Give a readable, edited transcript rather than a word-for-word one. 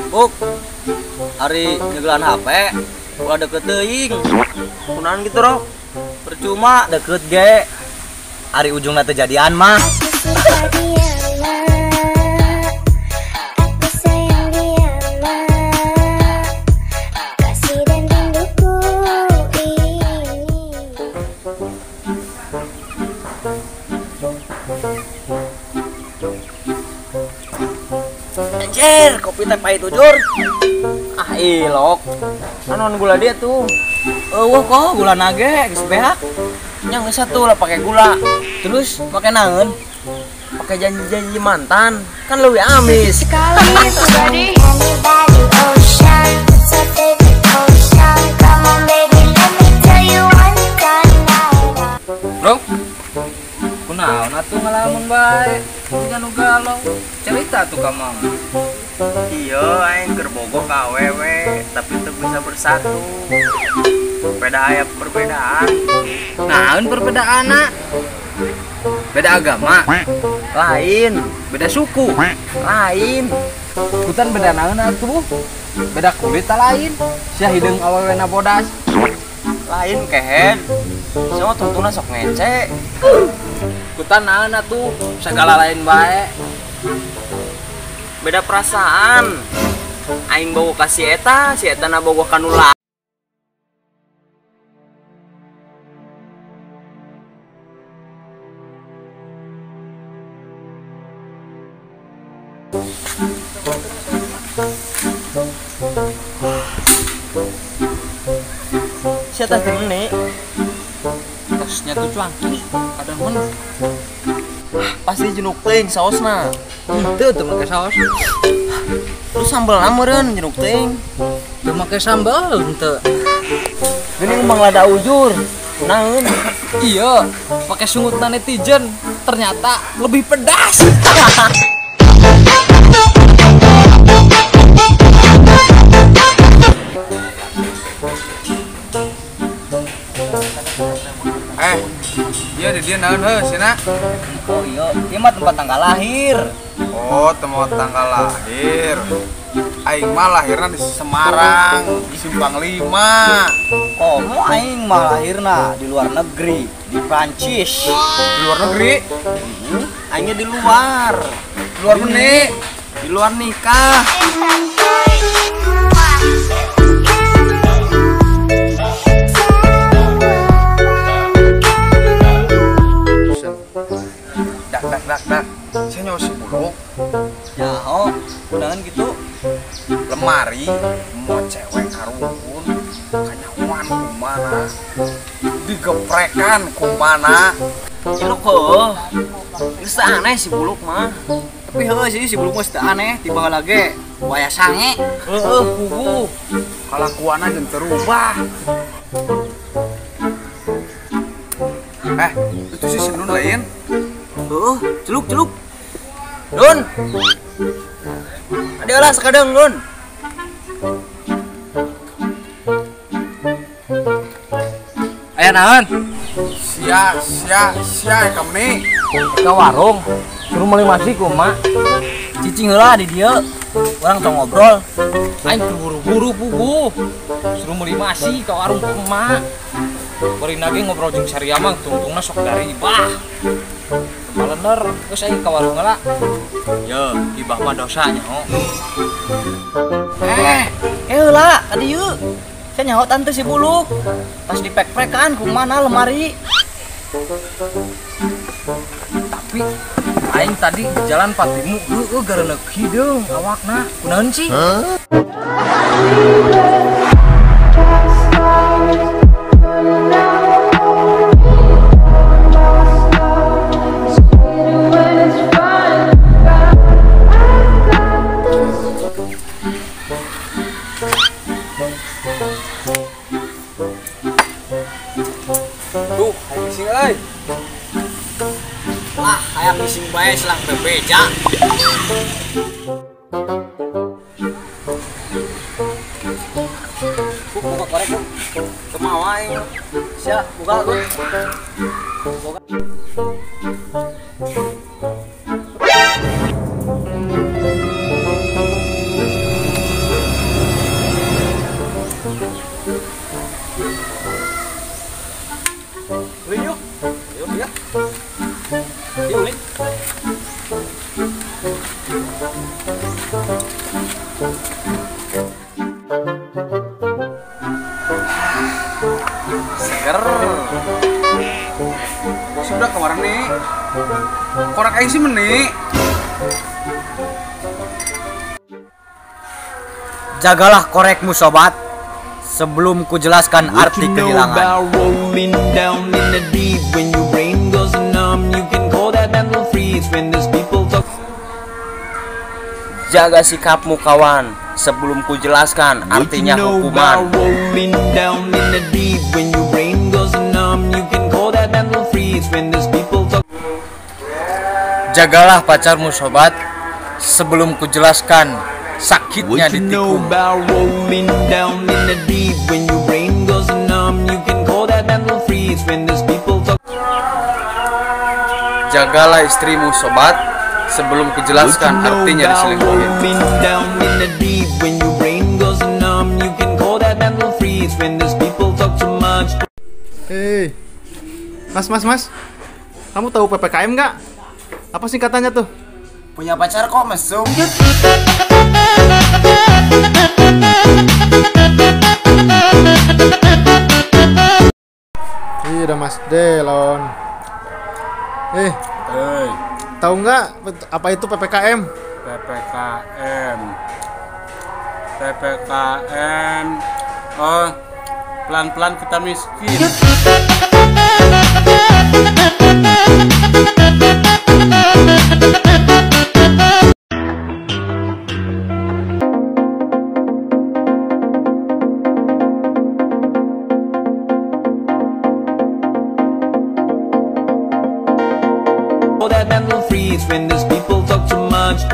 Buk. Ari nyegelan HP, ulah deket teuing. Kunaon gitu, Rok? Percuma deket ge. Ari ujungna teu jadian mah. Anjir, kopi teh pahit ujur. Ah ilok. Anon gula dia tuh. Eueuh kok gula nage geus beak. Nya geus atuh lah pakai gula. Terus pakai naon? Pakai janji-janji mantan. Kan leuwih amis. Sekali pribadi. Bro. Kunaon atuh ngalamun bae. Jiga nu galau. Cerita tuh ka Mang. Iya, aing keur bogoh ka awewe, tapi teu bisa bersatu. Beda aya perbedaan. Naon perbedaanna? Beda agama, lain, beda suku, lain. Kutan beda naon atuh? Beda kulit ta lain. Sia hideung awewena bodas. Lain kehed. Semua tuntuna sok ngece. Kutan naon atuh? Sagala lain bae. Beda perasaan. Aing bogoh ka si eta na bogoh ka nu lain. Sia teh meni. Tasnya tuh cuangki, ada men. Pasti jenuk teuing saosna. Henteu teu make saos. Terus sambel meureun jenuk teuing. Teu make sambel henteu. Geuning mang lada ujur. Naon? Iya, pakai sungutna netizen ternyata lebih pedas. Iya di dia naon heuh cenah. Oh iya, ieu mah tempat tanggal lahir. Oh, tempat tanggal lahir. Aing mah lahirna di Semarang, di Simpang 5. Komo aing mah lahirna di luar negeri, di Prancis. Di luar negeri? Aingnya di luar. Di luar meni? Di luar nikah. Dak, saya nyawa si Buluk. Nyaho, undangan gitu. Lemari, mau cewek karuhun, kanyawan kumana, digeprekan kumana. Cilok heuh, geus aneh si Buluk mah. Tapi heuh sih si Buluk mah teu aneh, tiba lagi waya sange. Heuh, puguh. Kalakuanna jeung terubah. Itu si Sendun lain. Oh, celuk celuk. Dun. Ada lah sekadang, Dun. Aya naon? Sia sia sia kamu nih. Ke warung, suruh meuli nasi kumaha? Cicing heula di dieu. Urang tong ngobrol. Aing buru-buru puguh. Suruh meuli nasi ke warung kumaha? Bari nage ngobrol jeung Saria mah tungtungna sok daribah. Kalener, geus aing ka warung heula. Ye, ibah mah dosa nyaho. Heula, ka dieu. Saya nyaho tante si Buluk. Pas dipek-pekan kumana lemari. Tapi aing tadi di jalan patimu heueuh gareuneuh hideung awakna. Kunaon sih? Duh, aing sing euy. Hayang ngising bae selang bebeja. Buka korek lu. Kemawa aing. Sia, buka lu. Buka. Ulin yuk. Yuk ya. Yuk ulin. Seger. Sudah kemarin nih. Korek aing sih meni. Jagalah korekmu sobat. Sebelum kujelaskan arti kehilangan. Jaga sikapmu kawan, sebelum kujelaskan artinya hukuman. Jagalah pacarmu sobat, sebelum kujelaskan sakitnya ditikung. Jagalah istrimu sobat, sebelum kujelaskan artinya diselingkuhin. Hei, mas, kamu tahu PPKM nggak? Apa singkatannya tuh? Punya pacar kok mesum. Ih, udah Mas Delon. Tahu nggak apa itu PPKM? PPKM. Oh, pelan-pelan kita miskin. That mental freeze when there's people talk too much.